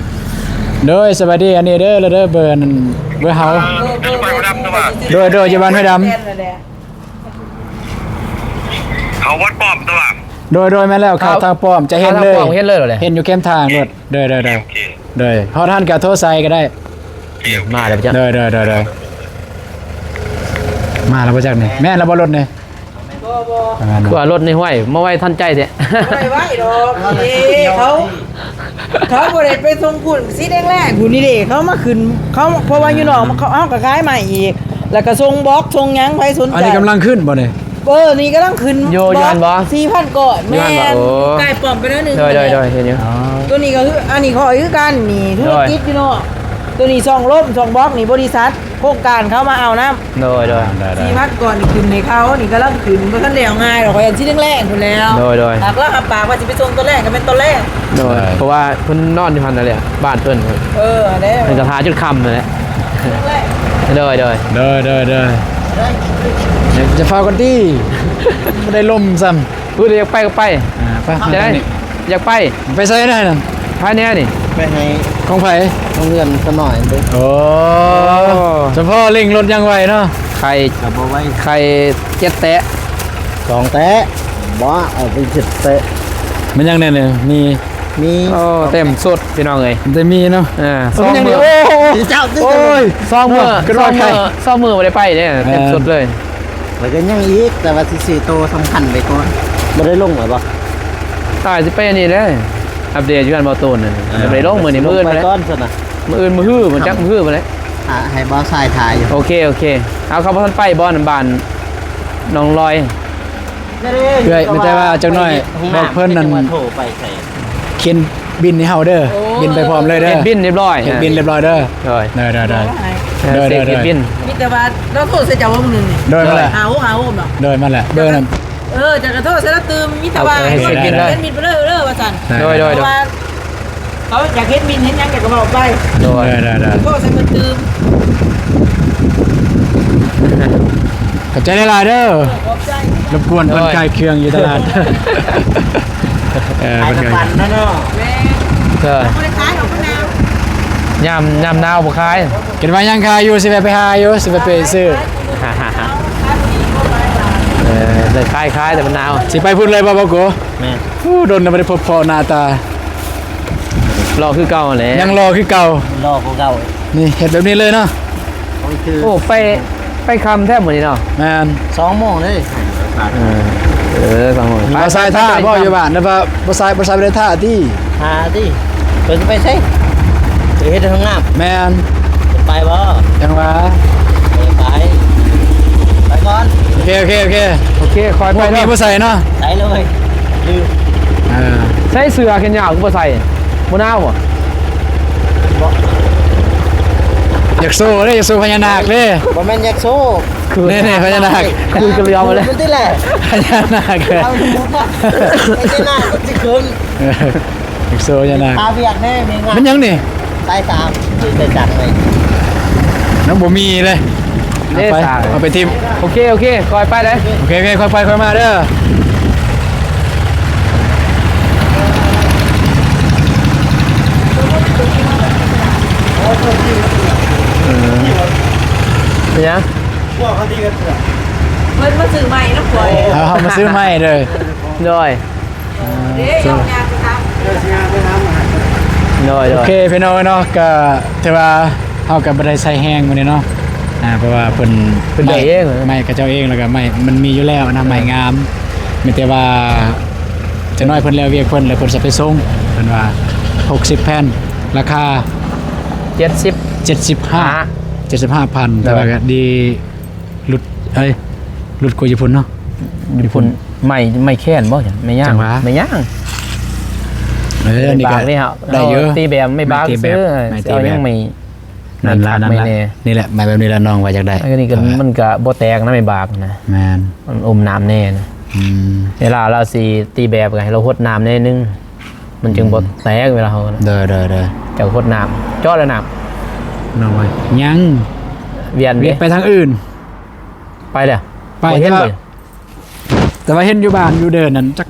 ໂດຍ ສະບາຍດີ ອັນນີ້ເດີ ເດີ ເບີ ເບີເຮົາ. ໂດຍ ໂດຍ ຢູ່ບ້ານຫ້ວຍດຳ. ເຂົາວັດປ້ອມຕົວະ. ໂດຍ ໂດຍ ແມ່ນແລ້ວ ເຂົ້າທາງປ້ອມຈະເຫັນເລີຍ ເຫັນເລີຍ ເຫັນຢູ່ແຄມທາງໂລດ. ໂດຍ ໂດຍ ໂດຍ ໂດຍ ຮອດຫັ້ນກະໂທໃສ່ກະໄດ້. ມາແລ້ວ ໂດຍ ໂດຍ ໂດຍ ໂດຍ ມາແລ້ວບໍ່ຈັກນີ້ ແມ່ນແລ້ວບໍ່ລົດນີ້? ບໍ່ ບໍ່ ຄືວ່າລົດນີ້ ຫ້ວຍ ມາໄວທັນໃຈແທ້. ບໍ່ໄດ້ໄວດອກ ເດ້ ເຂົາ ເຂົາບໍ່ໄດ້ໄປສົ່ງພຸ້ນ ສີແດງແລ້ງພຸ້ນນີ້ເດ້ ເຂົາມາຂຶ້ນ ເຂົາ ເພາະວ່າຢູ່ນອກ ເຂົາ ເຮົາກໍຂາຍໃໝ່ອີກ ແລ້ວກໍສົ່ງບລັອກ ສົ່ງຫຍັງ ໃຜສົນໃຈ. ອັນນີ້ກຳລັງຂຶ້ນບໍ່ນີ້? ເອີ ນີ້ກຳລັງຂຶ້ນ ຢູ່ ຢູ່ຫັ້ນບໍ່? ສີ່ພັນກ້ອນ ຢູ່ຫັ້ນບໍ່? ແມ່ນ ໂອ້ ຢູ່ໃກ້ປ້ອມໄປໜ້ອຍໜຶ່ງ. ໂດຍ ໂດຍ ໂດຍ ເຫັນຢູ່. ອໍ ຕົວນີ້ກໍຄື ອັນນີ້ຂ້ອຍຄືກັນ ນີ້ທຸລະກິດຢູ່ເນາະ. ໂດຍ ຕົວນີ້ຊ່ອງລົມ ຊ່ອງບລັອກນີ້ ບໍລິສັດໂຄງການເຂົາມາເອົານຳ. ໂດຍ ໂດຍ ສີ່ພັນກ້ອນນີ້ຂຶ້ນໃຫ້ເຂົາ ນີ້ກຳລັງຂຶ້ນ ບໍ່ທັນແລ້ວງ່າຍດອກ ຂ້ອຍຢ້ານຊິແລງໆພຸ້ນແລ້ວ. ໂດຍ ໂດຍ ຫາກລາວຮັບປາກວ່າຊິໄປສົ່ງຕອນແລງກໍແມ່ນຕອນແລງ. ໂດຍ ໂດຍ ເພາະວ່າເພິ່ນນອນຢູ່ຫັ້ນນັ້ນແຫຼະ ບ້ານເພິ່ນ. ເອີ ຫັ້ນແຫຼະ ເພິ່ນກໍຖ້າຈົນຄ່ຳຫັ້ນແຫຼະ. ໂດຍ ໂດຍ ໂດຍ ໂດຍ ໂດຍ ຢ່າ ຢ່າຟ້າວກັນຕິ ບໍ່ໄດ້ລົມຊ້ຳ. ຜູ້ໃດຢາກໄປກໍໄປ. ອ່າ ໄປ ຈັ່ງໃດ ຢາກໄປ ໄປໃສນະນັ້ນ? ພາຍໃນນີ້ ໄປໃຫ້ ຂອງໃຜ? ຂອງເຮືອນສາວນ້ອຍເດ້. ໂອ້ ໂອ້ ສະເພາະເລັ່ງລົດຢ່າງໄວເນາະ. ໄຂ່ກໍບໍ່ໄວ ໄຂ່ເຈັດແຕະ ສອງແຕະ ບໍ່ ເອົາໄປເຈັດແຕະ. ມັນຫຍັງແດ່ນີ້? ມີ ມີ ໂອ້ ເຕັມຊຸດພີ່ນ້ອງເອີຍ. ແຕ່ມີເນາະ. ເອີ ສອງມື້ ໂອ້ ເຈົ້າ ໂອ້ຍ ສອງມື້ ສອງມື້ ສອງມື້ບໍ່ໄດ້ໄປເດ້ ເຕັມຊຸດເລີຍ. ແລ້ວກໍຍັງອີກ ແຕ່ວ່າຊິຊື້ໂຕສຳຄັນໄປກ່ອນ. ບໍ່ໄດ້ລົງແລ້ວບໍ່? ອາດຊິໄປອັນນີ້ແຫຼະ ອັບເດດຢູ່ຫັ້ນບໍ່ ໂຕນນັ້ນ. ເອີ ບໍ່ໄດ້ລົງມື້ນີ້ ມື້ອື່ນ ໄປກ່ອນຊັ້ນນະ. ມື້ອື່ນ ມື້ຮື ມັນຈັກມື້ຮືພຸ້ນແຫຼະ. ອ່າ ໃຫ້ບ່າວຊາຍຖ່າຍຢູ່. ໂອເຄ ໂອເຄ ເອົາ ເຂົາບໍ່ທັນໄປບໍ່ ອັນບ້ານໜອງລອຍ? ເອື້ອຍ ມີແຕ່ວ່າຈັກໜ້ອຍບອກເພິ່ນນັ້ນ ໂທໄປໃສ ຂຽນບິນໃຫ້ເຮົາເດີ. ໂອ້ ບິນໄປພ້ອມເລີຍເດີ. ເຮັດບິນຮຽບຮ້ອຍ ເຮັດບິນຮຽບຮ້ອຍເດີ. ໂດຍ ໂດຍ ໂດຍ ໂດຍ ເອີ ເຊັກບິນ. ມີແຕ່ວ່າລາວໂທໃສ່ເຈົ້າບໍ່ມື້ໜຶ່ງນີ້? ໂດຍ ມາແລ້ວ ຫ້າຫົກຫ້າຫົກເນາະ. ໂດຍ ມາແລ້ວ ເບີນັ້ນ. ເອີ ເຈົ້າກໍໂທໃສ່ລາວຕື່ມ ມີແຕ່ວ່າ ເອີ ໃຫ້ເຊັກບິນເລີຍ ເຊັກບິນໄປເລີຍເດີວ່າຊັ້ນ. ໂດຍ ໂດຍ ເພາະວ່າ ເຂົາຢາກເຮັດບິນເຮັດຫຍັງກໍເວົ້າໄປ. ໂດຍ ໂດຍ ໂດຍ ໂດຍ ເວົ້າໃສ່ເພິ່ນຕື່ມ. ຂອບໃຈຫຼາຍໆເດີ. ເອີ ຂອບໃຈ. ລົບກວນເພິ່ນຂາຍເຄື່ອງຢູ່ຕະຫຼາດ. ເອີ ຂາຍນ້ຳປັ່ນເນາະ. ແມ່ນ. ເອີ ບໍ່ໄດ້ຂາຍດອກ ມັນໜາວ. ຍາມ ຍາມໜາວບໍ່ຂາຍ. ຄິດວ່າຍັງຂາຍຢູ່ ຊິແວະໄປຫາຢູ່ ຊິແວະໄປຊື້. ເອີ ໄດ້ຂາຍ ຂາຍ ແຕ່ມັນໜາວ. ຊິໄປພຸ້ນເລີຍບໍ່ ບ່າວໂກ? ແມ່ນ. ໂອ້ ດົນແລ້ວບໍ່ໄດ້ພົບພໍ້ໜ້າຕາ. ຫຼໍ່ຄືເກົ່າຫັ້ນແຫຼະ. ຍັງຫຼໍ່ຄືເກົ່າ. ຫຼໍ່ຄືເກົ່າ. ນີ້ເຮັດແບບນີ້ເລີຍເນາະ. ໂອ້ຍ ຄື ໂອ້ ໄປ ໄປຄ່ຳແທ້ມື້ນີ້ເນາະ. ແມ່ນ. ສອງໂມງເລີຍ. ເອີ ເອີ ສອງໂມງ. ບໍ່ໃສ່ຖ້າບໍ່ຢູ່ບ້ານ ແຕ່ວ່າບໍ່ໃສ່ ບໍ່ໃສ່ ບໍ່ໄດ້ຖ້າຕິ. ຖ້າຕິ. ເພິ່ນຊິໄປໃສ? ໄປເຮັດຫ້ອງນ້ຳ. ແມ່ນ. ໄປບໍ່? ຈັ່ງຫວາ ໄປ ໄປ ໄປກ່ອນ. ໂອເຄ ໂອເຄ ໂອເຄ ໂອເຄ ຄ່ອຍໄປເນາະ. ບໍ່ໃສ່ເນາະ. ໄປເລີຍ. ລືມ. ເອີ ໃສ່ເສື້ອແຂນຍາວຄືບໍ່ໃສ່? ບໍ່ໜາວບໍ່? ບໍ່. ຢາກໂຊເດ້ ຢາກໂຊພະຍານາກເດ້. ບໍ່ແມ່ນຢາກໂຊ. ແນ່ໆ ພະຍານາກ. ຄືກະເຫຼືອມາເລີຍ. ມັນຕິແຫຼະ ພະຍານາກ. ເອົາໝູນມາ ພະຍານາກມັນຊິຂຶ້ນ. ເອີ ເອັກໂຊຍານາກ ອາວຽກແນ່ ມີງານ. ມັນຫຍັງນີ້? ສາຍສາມ ຢູ່ໃສ່ຈັກໄວ້. ຍັງບໍ່ມີເລີຍ. ເດ້ ເອົາໄປ ສາຍ ເອົາໄປຖິ້ມ. ໂອເຄ ໂອເຄ ຄ່ອຍໄປເດ້. ໂອເຄ ໂອເຄ ຄ່ອຍໄປຄ່ອຍມາເດີ. ເອີ ເປັນຫຍັງ? ເພິ່ນມາຊື້ໃໝ່ນຳຂ້ອຍ. ເອົາ ເຮົາມາຊື້ໃໝ່ເດີ. ໂດຍ. ເອີ ເດ້ ເອົາຍາໄປທຳ ເອີ ຊິຫາໄປທຳ. ໂດຍ ໂດຍ ໂອເຄ ພີ່ນ້ອງເນາະ ກໍຖືວ່າເຮົາກໍບໍ່ໄດ້ໃຊ້ແຮງມື້ນີ້ເນາະ ອ່າ ເພາະວ່າເພິ່ນ ເພິ່ນໄດ້ເອງ ໄມ້ຂະເຈົ້າເອງ ແລ້ວກໍໄມ້ມັນມີຢູ່ແລ້ວນະ ເອີ ໄມ້ງາມ ມີແຕ່ວ່າຈັກໜ້ອຍເພິ່ນແລ້ວວຽກເພິ່ນ ແລ້ວເພິ່ນຊິໄປສົ່ງ ເພິ່ນວ່າຫົກສິບແຜ່ນ ລາຄາເຈັດສິບ ເຈັດສິບຫ້າ ເຈັດສິບຫ້າພັນ ແຕ່ວ່າກໍດີ ຫຼຸດ ເອີຍ ຫຼຸດກວ່າຢູ່ພຸ້ນເນາະ ຢູ່ພຸ້ນ ຢູ່ພຸ້ນ ໄມ້ ໄມ້ແຄນບໍ່ ໄມ້ຍ່າງ ຈັ່ງຫວາ ໄມ້ຍ່າງ ເອີ ໄມ້ບາກນີ້ ນີ້ກໍໄດ້ຢູ່ ເຮົາຕີແບບໄມ້ບາກ ໄມ້ແບບ ຊື້ ໄມ້ຕີແບບ ເອົາຫຍັງໄມ້ ນັ້ນລະ ນັ້ນລະ ໄມ້ແໜ່ ນີ້ແຫຼະ ໄມ້ແບບນີ້ລະ ນ້ອງວ່າຢາກໄດ້ ອັນນີ້ກໍ ເອີ ມັນກໍບໍ່ແຕກນະ ໄມ້ບາກນະ ແມ່ນ ມັນອົມນ້ຳແນ່ນະ ອືມ ເວລາລາວຊິຕີແບບກໍໃຫ້ລາວຫົດນ້ຳແນ່ໜຶ່ງ ມັນຈຶ່ງບໍ່ແຕກ ອືມ ເວລາເຮົາ ໂດຍ ໂດຍ ໂດຍ ເຈົ້າຫົດນ້ຳ ເຈາະແລ້ວນ້ຳ ນ້ອງວ່າຍັງ ວຽກ ວຽກໄປທາງອື່ນ ໄປແລ້ວ ໄປ ບໍ່ເຫັນ ແຕ່ວ່າ ເລີຍ ແຕ່ວ່າເຫັນຢູ່ບ້ານຢູ່ເດີນນັ້ນ ຈັກ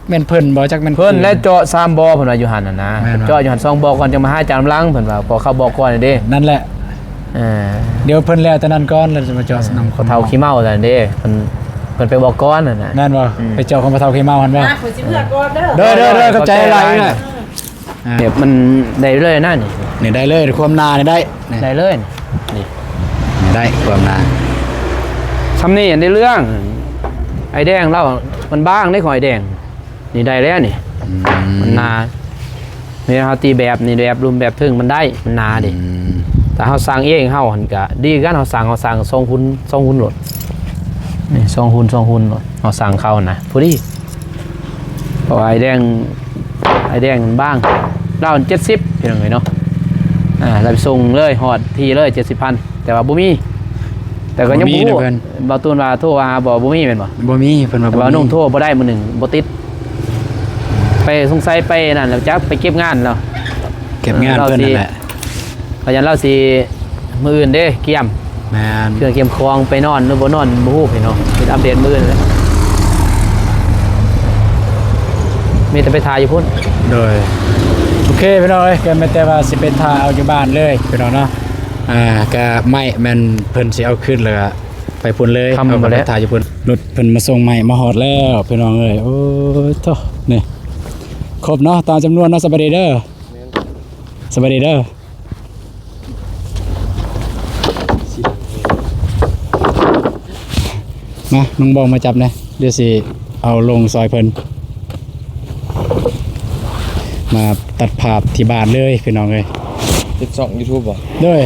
ແມ່ນເພິ່ນບໍ່ ຈັກແມ່ນ ເພິ່ນ ແລະ ເຈາະສາມບໍ່ ເພິ່ນວ່າຢູ່ຫັ້ນຫັ້ນນະ ແມ່ນບໍ່ ເຈາະຢູ່ຫັ້ນສອງບໍ່ກ່ອນ ຈັ່ງມາຫາເຈົ້ານຳຫຼັງ ເພິ່ນວ່າ ເພາະເຂົາບອກກ່ອນເດ້ ນັ້ນແຫຼະ ເອີ ດຽວເພິ່ນແລ້ວແຕ່ນັ້ນກ່ອນ ແລ້ວຈະມາເຈາະ ເອີ ນຳ ເຖົ້າຂີ້ເມົານັ້ນເດ້ ເພິ່ນ ເພິ່ນໄປບອກກ່ອນຫັ້ນນະ. ແມ່ນບໍ່? ອືມ ໄປເຈາະຂອງພໍ່ເຖົ້າເຂົາເວົ້າຫັ້ນບໍ່? ອ່ະ ຂ້ອຍຊິເມືອກ່ອນເດີ. ເດີ ເດີ ເດີ ຂອບໃຈຫຼາຍ. ອ່າ ແບບມັນໄດ້ເລີຍນະນີ້. ນີ້ໄດ້ເລີຍ ຄວາມໜານີ້ໄດ້ ນີ້ ໄດ້ເລີຍນີ້. ນີ້ໄດ້ຄວາມໜາ ຊ່ຳນີ້ໄດ້ເລື່ອງ. ອ້າຍແດງລາວມັນບາງເດ້ ຂອງອ້າຍແດງ. ນີ້ໄດ້ແລ້ວນີ້ ອືມ ມັນໜາ. ເວລາເຮົາຕີແບບນີ້ ແບບລຸ່ມແບບເທິງມັນໄດ້ ມັນໜາເດ້. ອືມ ຖ້າເຮົາສ້າງເອງເຮົາຫັ້ນກະດີຄືກັນ. ເຮົາສ້າງ ເຮົາສ້າງສອງຮຸ່ນ ສອງຮຸ່ນໂລດ ນີ້ ສອງຮຸ່ນ ສອງຮຸ່ນໂລດ. ເຮົາສ້າງເຂົາຫັ້ນນະ ພໍດີ. ເພາະວ່າອ້າຍແດງ ອ້າຍແດງມັນບາງ ລາວເຈັດສິບ ພີ່ນ້ອງເອີຍເນາະ. ອ່າ ລາວໄປສົ່ງເລີຍ ຮອດທີ່ເລີຍ ເຈັດສິບພັນ. ແຕ່ວ່າບໍ່ມີ ແຕ່ກໍຍັງບໍ່ຮູ້. ບໍ່ມີນະເພິ່ນ. ບ່າວຕູນວ່າໂທຫາບໍ່? ບໍ່ມີແມ່ນບໍ່? ບໍ່ມີ ເພິ່ນວ່າບໍ່ມີ. ບ່າວນຸ່ງໂທບໍ່ໄດ້ ມື້ໜຶ່ງບໍ່ຕິດ ໄປ ສົງໄສໄປນັ້ນແລ້ວຈັກ ໄປເກັບງານແລ້ວ. ເກັບງານເພິ່ນນັ້ນແຫຼະ. ເຂົາຢ້ານລາວຊິ ມື້ອື່ນເດ້ ກຽມ. ແມ່ນ ເຄື່ອງກຽມຂອງໄປນອນ ຫຼືບໍ່ນອນບໍ່ຮູ້ພີ່ນ້ອງ. ເຮັດອັບເດດມື້ອື່ນແຫຼະ. ມີແຕ່ໄປຖ້າຢູ່ພຸ້ນ. ໂດຍ ໂອເຄພີ່ນ້ອງເອີຍ ກໍແມ່ນແຕ່ວ່າຊິໄປຖ້າເອົາຢູ່ບ້ານເລີຍພີ່ນ້ອງເນາະ. ອ່າ ກະໄມ້ແມ່ນເພິ່ນຊິເອົາຂຶ້ນ ແລ້ວກະໄປພຸ້ນເລີຍ. ເອົາໄປຖ້າຢູ່ພຸ້ນ. ລົດເພິ່ນມາສົ່ງໄມ້ມາຮອດແລ້ວພີ່ນ້ອງເອີຍ. ໂອ້ຍໂທ້ ນີ້ຄົບເນາະ ຕາມຈຳນວນເນາະ. ສະບາຍດີເດີ. ສະບາຍດີເດີ. ມາ ນ້ອງບອງມາຈັບແດ່ ດຽວຊິເອົາລົງຊ່ອຍເພິ່ນ. ມາຕັດພາບທີ່ບ້ານເລີຍພີ່ນ້ອງເອີຍ. ເຮັດຊ່ອງຢູທູບບໍ່? ໂດຍ.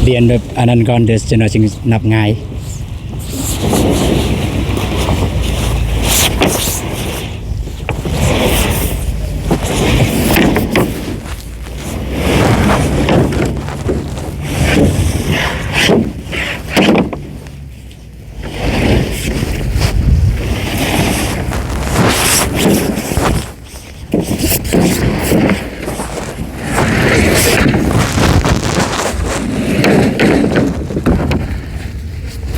ລຽນແບບອັນນັ້ນກ່ອນ ດຽວຈັກໜ້ອຍຈຶ່ງນັບງ່າຍ. ໂ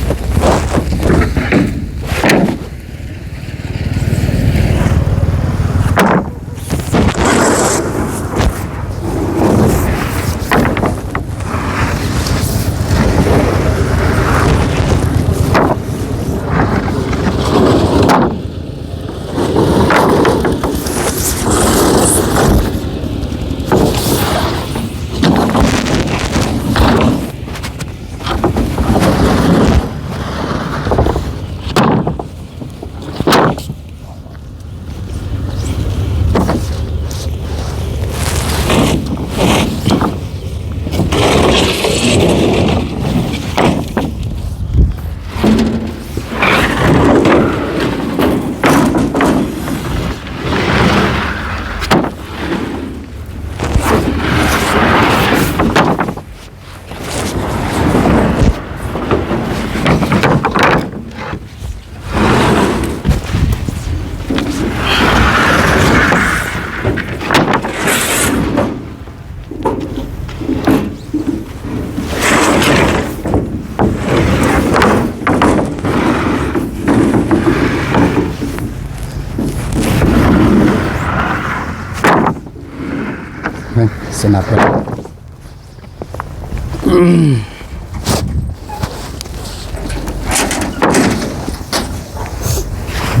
ສະໜັບເລີຍ.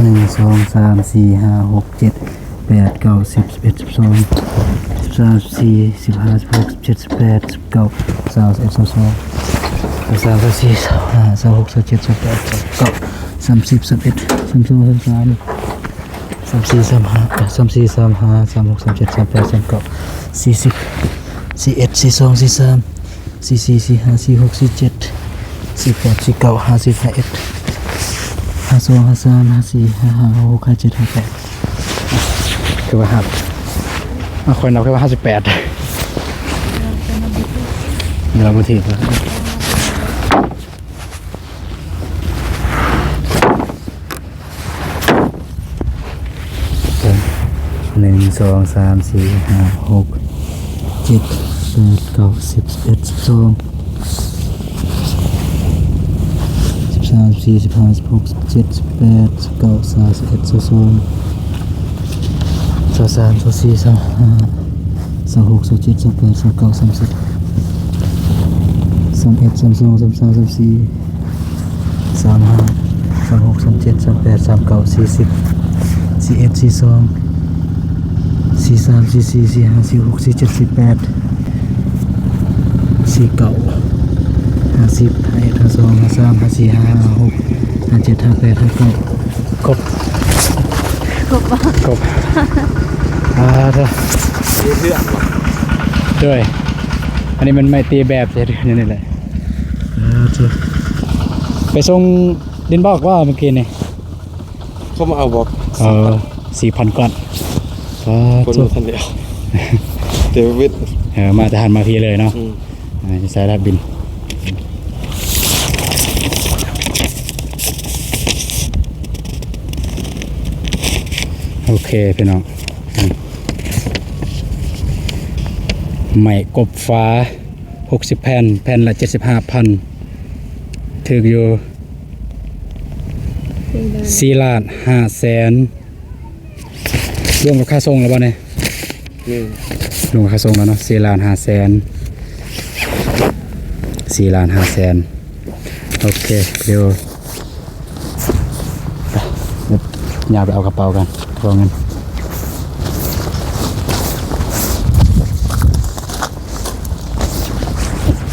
ໜຶ່ງ ສອງ ສາມ ສີ່ ຫ້າ ຫົກ ເຈັດ ແປດ ເກົ້າ ສິບ ສິບເອັດ ສິບສອງ ສິບສາມ ສິບສີ່ ສິບຫ້າ ສິບຫົກ ສິບເຈັດ ສິບແປດ ສິບເກົ້າ ຊາວ ຊາວເອັດ ຊາວສອງ ຊາວສາມ ຊາວສີ່ ຊາວຫ້າ ຊາວຫົກ ຊາວເຈັດ ຊາວແປດ ຊາວເກົ້າ ສາມສິບ ສາມເອັດ ສາມສອງ ສາມສາມ ສາມສີ່ ສາມຫ້າ ສາມສີ່ ສາມຫ້າ ສາມຫົກ ສາມເຈັດ ສາມແປດ ສາມເກົ້າ ສີ່ສິບ ສີ່ເອັດ ສີ່ສອງ ສີ່ສາມ ສີ່ສີ່ ສີ່ຫ້າ ສີ່ຫົກ ສີ່ເຈັດ ສີ່ແປດ ສີ່ເກົ້າ ຫ້າສິບ ຫ້າເອັດ ຫ້າສອງ ຫ້າສາມ ຫ້າສີ່ ຫ້າຫ້າ ຫ້າຫົກ ຫ້າເຈັດ ຫ້າແປດ ຄືວ່າຫ້າ ອາ ຂ້ອຍນັບຄືວ່າຫ້າສິບແປດ ເວລາບໍ່ຖືກ. ໜຶ່ງ ສອງ ສາມ ສີ່ ຫ້າ ຫົກ ເຈັດ ແປດ ເກົ້າ ສິບ ສິບເອັດ ສິບສອງ ສິບສາມ ສິບສີ່ ສິບຫ້າ ສິບຫົກ ສິບເຈັດ ສິບແປດ ສິບເກົ້າ ຊາວ ຊາວເອັດ ຊາວສອງ ຊາວສາມ ຊາວສີ່ ຊາວຫ້າ ຊາວຫົກ ຊາວເຈັດ ຊາວແປດ ຊາວເກົ້າ ສາມສິບ ສາມເອັດ ສາມສອງ ສາມສາມ ສາມສີ່ ສາມຫ້າ ສາມຫົກ ສາມເຈັດ ສາມແປດ ສາມເກົ້າ ສີ່ສິບ ສີ່ເອັດ ສີ່ສອງ ສີ່ສາມ ສີ່ສີ່ ສີ່ຫ້າ ສີ່ຫົກ ສີ່ເຈັດ ສີ່ແປດ ສີ່ເກົ້າ ຫ້າສິບ ຫ້າເອັດ ຫ້າສອງ ຫ້າສາມ ຫ້າສີ່ ຫ້າຫ້າ ຫ້າຫົກ ຫ້າເຈັດ ຫ້າແປດ ຫ້າເກົ້າ ຄົບ ຄົບບໍ່? ຄົບ ອາ ເດີ ເຮັດເຮືອນບໍ່? ໂດຍ ອັນນີ້ມັນໄມ້ຕີແບບເຮັດເຮືອນນີ້ແຫຼະ. ອາ ເດີ ໄປສົ່ງດິນບລັອກບໍ່ມື້ກີ້ນີ້? ເຂົາມາເອົາບລັອກ ເອີ ສີ່ພັນກ້ອນ. ອາ ຄົນບໍ່ທັນໄດ້ເອົາ ເດວິດ ເອີ ມາແຕ່ຫັ້ນມາພີ້ເລີຍເນາະ. ອືມ ອາ ໃສ່ລາດບິນ. ໂອເຄພີ່ນ້ອງ ໄມ້ກົບຟ້າ ຫົກສິບແຜ່ນ ແຜ່ນລະເຈັດສິບຫ້າພັນ ຖືກຢູ່ ສີ່ລ້ານຫ້າແສນ ລວມກັບຄ່າສົ່ງແລ້ວບໍ່ນີ້? ແມ່ນ ລວມກັບຄ່າສົ່ງແລ້ວເນາະ ສີ່ລ້ານຫ້າແສນ ສີ່ລ້ານຫ້າແສນ. ໂອເຄ ດຽວ ໄປ ຍ່າງໄປເອົາກະເປົາກັນ ກະເປົາເງິນ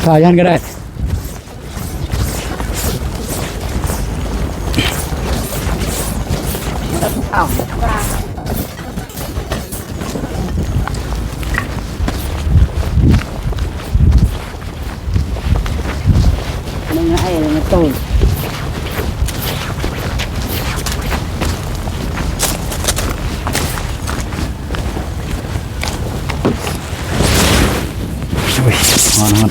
ຖ້າຢູ່ຫັ້ນກະໄດ້. ເອົາ ມັນໃຫ້ມັນໂຕ ໂອ້ຍ ຮ້ອນ ຮ້ອນ.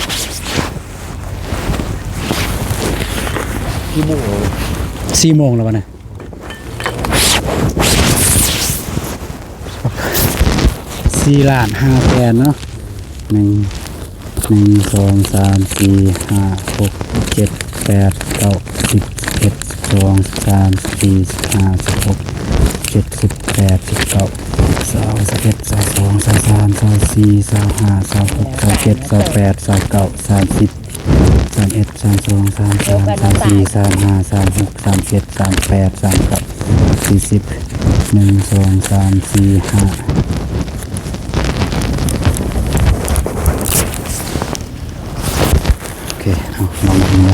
ສີ່ໂມງແລ້ວ ສີ່ໂມງແລ້ວວະນະ. ສີ່ລ້ານຫ້າແສນເນາະ ໜຶ່ງ ໜຶ່ງ ສອງ ສາມ ສີ່ ຫ້າ ຫົກ ເຈັດ ແປດ ເກົ້າ ສິບ ສິບເອັດ ສິບສອງ ສິບສາມ ສິບສີ່ ສິບຫ້າ ສິບຫົກ ສິບເຈັດ ສິບແປດ ສິບເກົ້າ ຊາວ ຊາວເອັດ ຊາວສອງ ຊາວສາມ ຊາວສີ່ ຊາວຫ້າ ຊາວຫົກ ຊາວເຈັດ ຊາວແປດ ຊາວເກົ້າ ສາມສິບ ສາມເອັດ ສາມສອງ ສາມສາມ ສາມສີ່ ສາມຫ້າ ສາມຫົກ ສາມເຈັດ ສາມແປດ ສາມເກົ້າ ສີ່ສິບ ໜຶ່ງ ສອງ ສາມ ສີ່ ຫ້າ. ໂອເຄ ເອົາ ລອງເບິ່ງເດີ.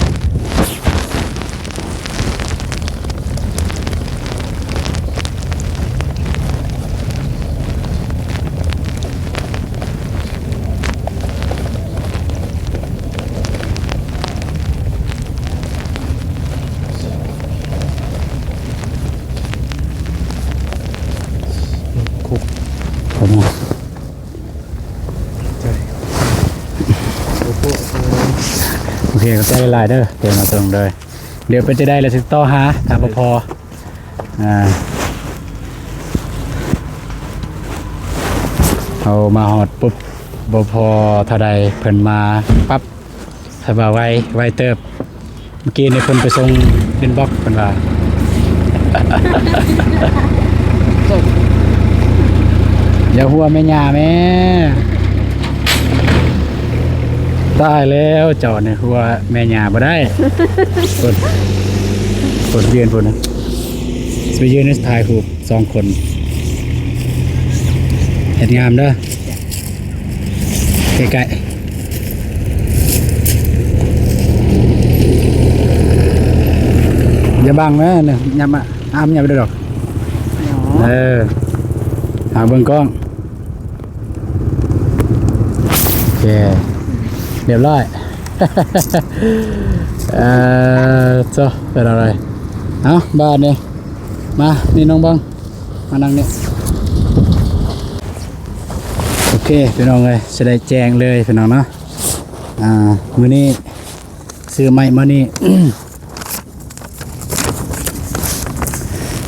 ໂອເຄ ຂອບໃຈຫຼາຍໆເດີ ທີ່ມາສົ່ງເດີ. ດຽວເປັນຈັ່ງໃດລະຊິຕິດຕໍ່ຫາ ຖ້າບໍ່ພໍ ອ່າ ເຮົາມາຮອດປຸບ ບໍ່ພໍເທົ່າໃດ ເພິ່ນມາປັບ ເພິ່ນວ່າໄວ ໄວເຕີບ. ເມື່ອກີ້ນີ້ເພິ່ນໄປສົ່ງດິນບລັອກ ເພິ່ນວ່າ ຢ່າຫົວແມ່ຍ່າແມ່. ຕາຍແລ້ວເຈົ້ານີ້ ຫົວແມ່ຍ່າບໍ່ໄດ້. ພຸ້ນ ພຸ້ນຢືນພຸ້ນນະ ຊິໄປຢືນຖ່າຍຮູບສອງຄົນ ເຮັດງາມເດີ. ໃກ້ໆ ຢ່າບັງແມ້ ຫຍັບມາ ອາມຫຍັບໄປດອກ. ເອີ ຫາເບິ່ງກ້ອງ. ໂອເຄ ຮຽບຮ້ອຍ. ເອີ ໂທ້ ເປັນອະໄລ. ເອົາ ບາດນີ້ ມາ ນີ້ນ້ອງບອງ ມານັ່ງນີ້. ໂອເຄ ພີ່ນ້ອງເອີຍ ຊິໄດ້ແຈ້ງເລີຍພີ່ນ້ອງເນາະ. ອ່າ ມື້ນີ້ຊື້ໄມ້ມື້ນີ້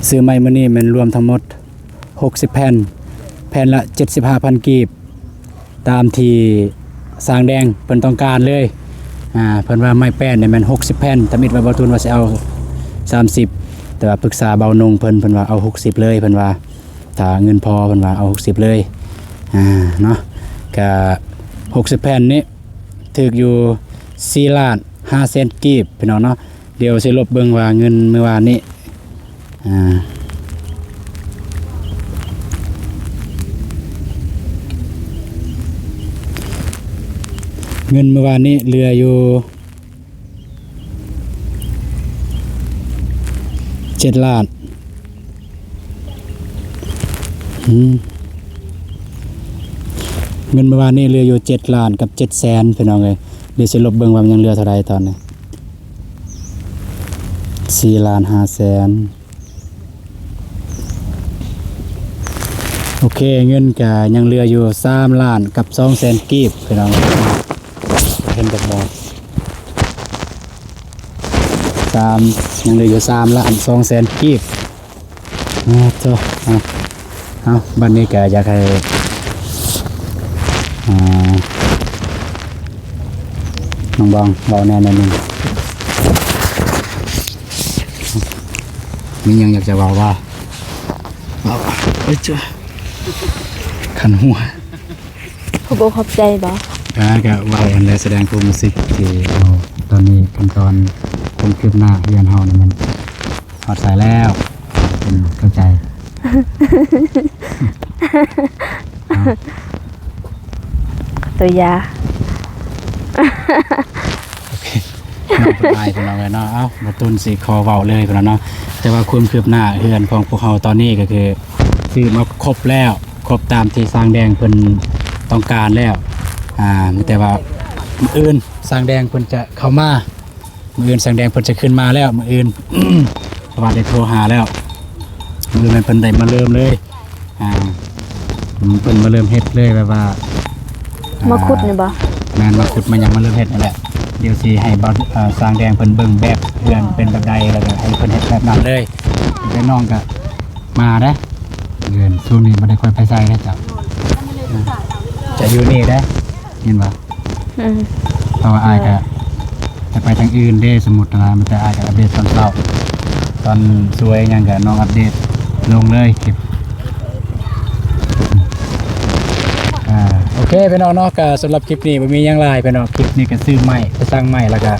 ຊື້ໄມ້ມື້ນີ້ແມ່ນລວມທັງໝົດຫົກສິບແຜ່ນ ແຜ່ນລະເຈັດສິບຫ້າພັນກີບ ຕາມທີ່ຊ່າງແດງເພິ່ນຕ້ອງການເລີຍ. ອ່າ ເພິ່ນວ່າໄມ້ແປ້ນນີ້ແມ່ນຫົກສິບແຜ່ນ ທຳອິດວ່າບ່າວຕູນວ່າຊິເອົາສາມສິບ ແຕ່ວ່າປຶກສາບ່າວນົງເພິ່ນ ເພິ່ນວ່າເອົາຫົກສິບເລີຍ ເພິ່ນວ່າ ຖ້າເງິນພໍເພິ່ນວ່າເອົາຫົກສິບເລີຍ. ອ່າ ເນາະ ກະຫົກສິບແຜ່ນນີ້ຖືກຢູ່ສີ່ລ້ານຫ້າແສນກີບ ພີ່ນ້ອງເນາະ. ດຽວຊິລົບເບິ່ງວ່າເງິນມື້ວານນີ້ ອ່າ ເງິນມື້ວານນີ້ເຫຼືອຢູ່ເຈັດລ້ານ. ອືມ ເງິນມື້ວານນີ້ເຫຼືອຢູ່ເຈັດລ້ານກັບເຈັດແສນ ພີ່ນ້ອງເອີຍ. ດຽວຊິລົບເບິ່ງວ່າມັນຍັງເຫຼືອເທົ່າໃດຕອນນີ້ ສີ່ລ້ານຫ້າແສນ. ໂອເຄ ເງິນກະຍັງເຫຼືອຢູ່ສາມລ້ານກັບສອງແສນກີບ ພີ່ນ້ອງ ເຫັນບໍ່? ສາມ ຍັງເຫຼືອຢູ່ສາມລ້ານສອງແສນກີບ. ໂອ້ໂຕ ເອົາ ເອົາ ບັດນີ້ກະຢາກໃຫ້ ອ່າ ນ້ອງບອງເວົ້າແດ່ໜ້ອຍໜຶ່ງ ມີຫຍັງຢາກຈະເວົ້າບໍ່? ເວົ້າ ເອີຍ ຄັນຫົວ. ຂອບອົກຂອບໃຈບໍ່? ອ່າ ກະເວົ້າຫັ້ນແຫຼະ ສະແດງຄວາມຮູ້ສຶກທີ່ ເອົາ ຕອນນີ້ຂັ້ນຕອນຄວາມຄືບໜ້າເຮືອນເຮົານີ້ມັນຮອດໃສແລ້ວ ເປັນເຂົ້າໃຈ ເອົາ ຕົວຢາ ໂອເຄ. ນ້ອງເພິ່ນອາຍພີ່ນ້ອງເອີຍເນາະ. ເອົ້າ ບ່າວຕູນຊິຂໍເວົ້າເລີຍພີ່ນ້ອງເນາະ ແຕ່ວ່າຄວາມຄືບໜ້າເຮືອນຂອງພວກເຮົາຕອນນີ້ກໍຄືຊື້ມາຄົບແລ້ວ ຄົບຕາມທີ່ຊ່າງແດງເພິ່ນຕ້ອງການແລ້ວ ອ່າ ມີແຕ່ວ່າມື້ອື່ນຊ່າງແດງເພິ່ນຈະເຂົ້າມາ ມື້ອື່ນຊ່າງແດງເພິ່ນຈະຂຶ້ນມາແລ້ວ ມື້ອື່ນ ເພາະວ່າໄດ້ໂທຫາແລ້ວ ມື້ອື່ນແມ່ນເພິ່ນໄດ້ມາເລີ່ມເລີຍ. ອ່າ ເພິ່ນມາເລີ່ມເຮັດເລີຍ ແບບວ່າ ມາຂຸດນີ້ບໍ່? ແມ່ນ ມາຂຸດມາຫຍັງ ມາເລີ່ມເຮັດນີ້ແຫຼະ. ດຽວຊິໃຫ້ບ່າວ ເອີ ຊ່າງແດງເພິ່ນເບິ່ງແບບເຮືອນເປັນແບບໃດ ແລ້ວກໍໃຫ້ເພິ່ນເຮັດແບບນັ້ນເລີຍ. ແຕ່ນ້ອງກໍມາເດ້ ເຮືອນຊ່ວງນີ້ບໍ່ໄດ້ຄ່ອຍໄປໃສເດ້ເຈົ້າ ຈະຢູ່ນີ້ເດ້ ເຫັນບໍ່? ອືມ ເພາະວ່າອ້າຍກະຈະໄປທາງອື່ນເດ້ ສົມມຸດນະ ມີແຕ່ອ້າຍກະອັບເດດຕອນເຊົ້າ ຕອນສວຍຫຍັງກະນ້ອງອັບເດດລົງເລີຍຄລິບ. ອ່າ ໂອເຄພີ່ນ້ອງເນາະ ກະສຳລັບຄລິບນີ້ບໍ່ມີຫຍັງຫຼາຍພີ່ນ້ອງ ຄລິບນີ້ກະຊື້ໄມ້ ໄປສັ່ງໄມ້ ແລ້ວກະ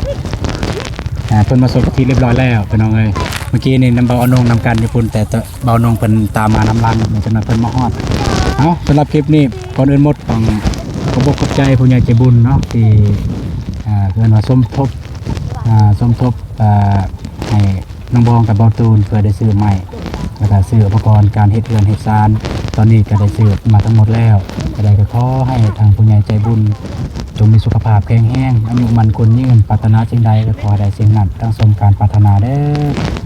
ອ່າ ເພິ່ນມາສົ່ງທີ່ຮຽບຮ້ອຍແລ້ວພີ່ນ້ອງເອີຍ. ເມື່ອກີ້ນີ້ນຳບ່າວອານົງນຳກັນຢູ່ພຸ້ນ ແຕ່ ບ່າວນົງເພິ່ນຕາມມານຳຫຼັງ ເດີ ຈົນວ່າເພິ່ນມາຮອດ. ເອົາ ສຳລັບຄລິບນີ້ ກ່ອນອື່ນໝົດຕ້ອງຂອບອົກຂອບໃຈຜູ້ໃຫຍ່ໃຈບຸນເນາະ ທີ່ ອ່າ ເອີ້ນວ່າສົມທົບ ອ່າ ສົມທົບ ອ່າ ໃຫ້ນ້ອງບອງກັບບ່າວຕູນ ເພື່ອໄດ້ຊື້ໄມ້ ແລ້ວກະຊື້ອຸປະກອນການເຮັດເຮືອນເຮັດຊານ. ຕອນນີ້ກະໄດ້ຊື້ມາທັງໝົດແລ້ວ. ຈະໃດກະຂໍໃຫ້ທາງຜູ້ໃຫຍ່ໃຈບຸນ ຈົ່ງມີສຸຂະພາບແຂງແຮງ ອາຍຸໝັ້ນຂວັນຍືນ ປາດຖະໜາສິ່ງໃດກໍຂໍໃຫ້ໄດ້ສິ່ງນັ້ນ ດັ່ງສົມການປາດຖະໜາເດີ້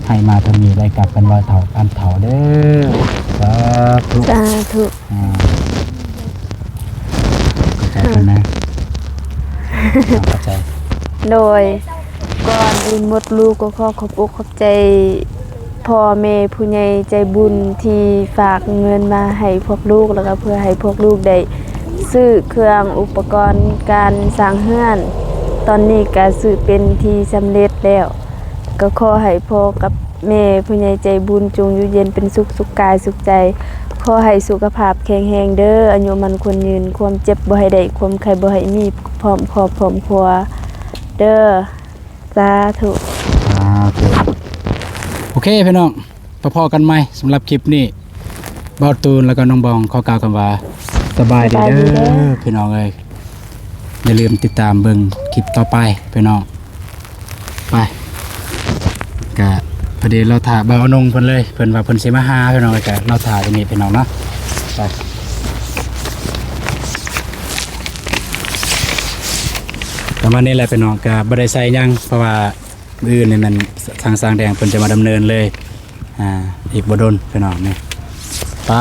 ໃຫ້ມາເທົ່ານີ້ໄດ້ກັບເປັນຮ້ອຍເທົ່າພັນເທົ່າເດີ້ ສາທຸ ສາທຸ. ອ່າ ເຂົ້າໃຈກັນນະ ເຂົ້າໃຈ. ໂດຍ ກ່ອນອື່ນໝົດ ລູກກໍຂໍຂອບອົກຂອບໃຈພໍ່ແມ່ຜູ້ໃຫຍ່ໃຈບຸນທີ່ຝາກເງິນມາໃຫ້ພວກລູກ ແລ້ວກໍເພື່ອໃຫ້ພວກລູກໄດ້ຊື້ເຄື່ອງອຸປະກອນການສ້າງເຮືອນ. ຕອນນີ້ກໍຊື້ເປັນທີ່ສຳເລັດແລ້ວ ກໍຂໍໃຫ້ພໍ່ກັບແມ່ຜູ້ໃຫຍ່ໃຈບຸນຈົ່ງຢູ່ເຢັນເປັນສຸກ ສຸກກາຍສຸກໃຈ. ຂໍໃຫ້ສຸຂະພາບແຂງແຮງເດີ້ ອາຍຸໝັ້ນຂວັນຍືນ ຄວາມເຈັບບໍ່ໃຫ້ໄດ້ ຄວາມໄຂ້ບໍ່ໃຫ້ມີ ພ້ອມຄອບພ້ອມຄົວເດີ້ ສາທຸ ສາທຸ. ໂອເຄພີ່ນ້ອງ ພໍ້ກັນໃໝ່ສຳລັບຄລິບນີ້ ບ່າວຕູນ ແລ້ວກໍນ້ອງບອງ ຂໍກ່າວຄຳວ່າ ສະບາຍດີເດີ້ ສະບາຍດີເດີ້ ພີ່ນ້ອງເອີຍ. ຢ່າລືມຕິດຕາມເບິ່ງຄລິບຕໍ່ໄປພີ່ນ້ອງ. ໄປ ກະພໍດີລໍຖ້າບ່າວອານົງເພິ່ນເລີຍ ເພິ່ນວ່າເພິ່ນຊິມາຫາພີ່ນ້ອງ ກະລໍຖ້າຢູ່ນີ້ພີ່ນ້ອງເນາະ. ໄປ ປະມານນີ້ແຫຼະພີ່ນ້ອງ ກະບໍ່ໄດ້ໃສ່ຫຍັງ ເພາະວ່າມື້ອື່ນນີ້ແມ່ນທາງຊ່າງແດງເພິ່ນຈະມາດຳເນີນເລີຍ ອ່າ ອີກບໍ່ດົນພີ່ນ້ອງນີ້. ໄປ.